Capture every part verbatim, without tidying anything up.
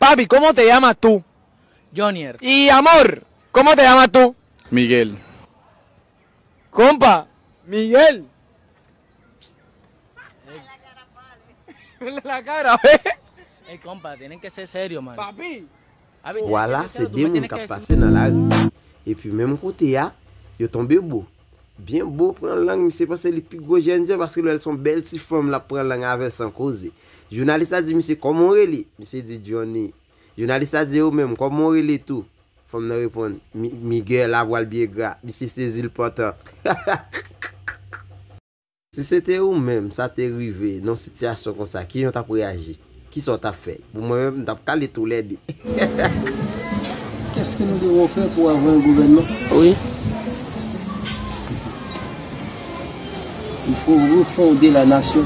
Papi, ¿cómo te llamas tú? Jonier. Y amor, ¿cómo te llamas tú? Miguel. Compa, Miguel. La cara, ve. Ey, compa, tienen que ser serio, man. Papi. Vwala, se de moun k ap pase nan lari. Epi menm kote a, yo tonbe bo. Byen bo pran lang, misye panse li pi gwo jènjan paske lè l se yon bèl ti fanm l ap pran lang avè l san koze. Jounalis la di misye, "Kòman w rele?" Misye di, "Johnny." Jounalis la di, "E ou menm, kòman w rele tou?" Fanm nan reponn, "Mi-, Miguel, avwa l byen gra." Misye sezi, l pantan. Si se te ou menm, sa te rive nan yon sitiyasyon konsa, kijan w t ap reyaji? Kisa w t ap fè? Pou mwen menm, m t ap kale toulède. Qu'est-ce que nous devons faire pour avoir un gouvernement? Oui. Il faut refonder la nation.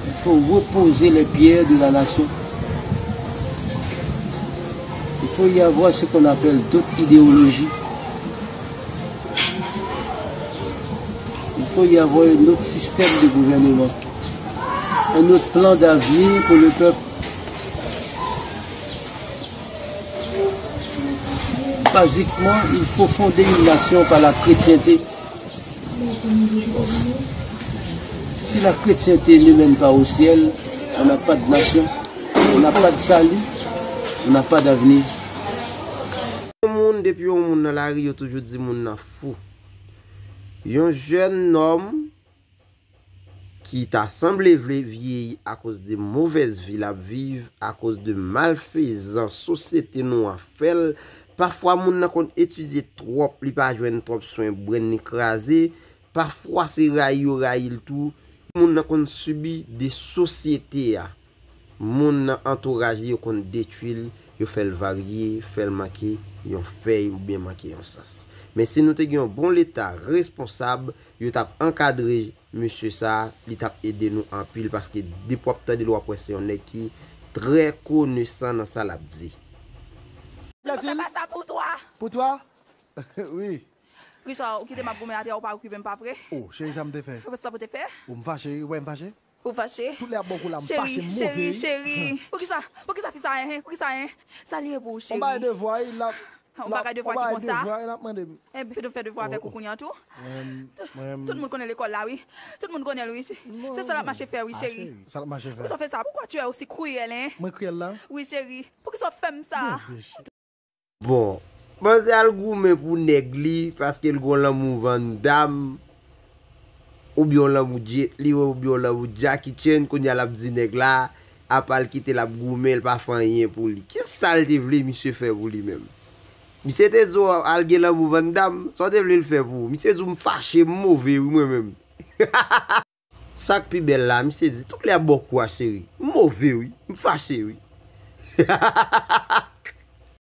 Il faut reposer les pierres de la nation. Il faut y avoir ce qu'on appelle d'autres idéologies. Il faut y avoir un autre système de gouvernement, un autre plan d'avenir pour le peuple. Basiquement, il faut fonder une nation par la chrétienté. Si la chrétienté ne mène pas au ciel, on n'a pas de nation, on n'a pas de salut, on n'a pas d'avenir. Yon moun, depi yon moun nan lari, yo toujou di moun nan fou. Yon jèn nonm ki ta sanble vle vyeyi akoz de movèz vi l ap viv, akoz de malfezans sosyete nou an fè l. Pafwa, moun nan konn etidye twòp, li pa jwenn twòp swen, brenn li kraze. Pafwa, se rayi yo rayi l tou. Moun nan konn sibi de sosyete a. Moun nan antouraj li yo konn detwi l, yo fè l varye, fè l manke yon fèy oubyen manke yon sans. Men si nou te gen yon bon Leta responsab, yo t ap ankadre mesye sa a, li t ap ede nou anpil, paske depi w ap tande l, w ap wè se yon nèg ki trè konesan nan sa l ap di. Non, se pa sa pou twa. Pou twa? Wi. Richard, ou kite m ap goumen atè a, ou pa okipe m, pa vre? Oh, cheri, sa m te fè? Sa pou te fè? Ou m fache, wi, ou wè m fache? Ou fache? Tout lè ap bò kou la, m fache, m move, wi. Cheri, cheri, cheri. Poukisa, poukisa fi sa, hein? Poukisa, hein? Sa li ye pou ou, cheri? On bagay devwa, wi, l ap, on bagay devwa ki konsa? On bagay devwa, l ap mande m. Enben, ou fè devwa avèk ou kounye a tou? Mwen, mwen. Tout moun konnen lekòl la, wi. Tout moun konnen l, wi. Se, se sa l ap mache fè, wi, cheri. Sa l ap mache fè. Poukisa w fè sa? Pourquoi tu es aussi cruel, hein? Mwen kriyèl la? Wi, cheri. Poukisa w fè m sa? Bon, manzè al goumen pou nèg li, paske l gon lanmou Van Damme, oubyen yon lanmou Jet Li, oubyen yon lanmou Jackie Chan, kounye a l ap di nèg la, apa l kite l ap goumen, l pa fè anyen pou li. Kisa l te vle misye fè pou li menm? Misye te di w al gen lanmou Van Damme, sa w te vle l fè pou ou? Misye di w m fache, m move wi mwen menm. Sa k pi bèl la, misye di, tout lè ap bò kou a cheri. M move wi, m fache wi.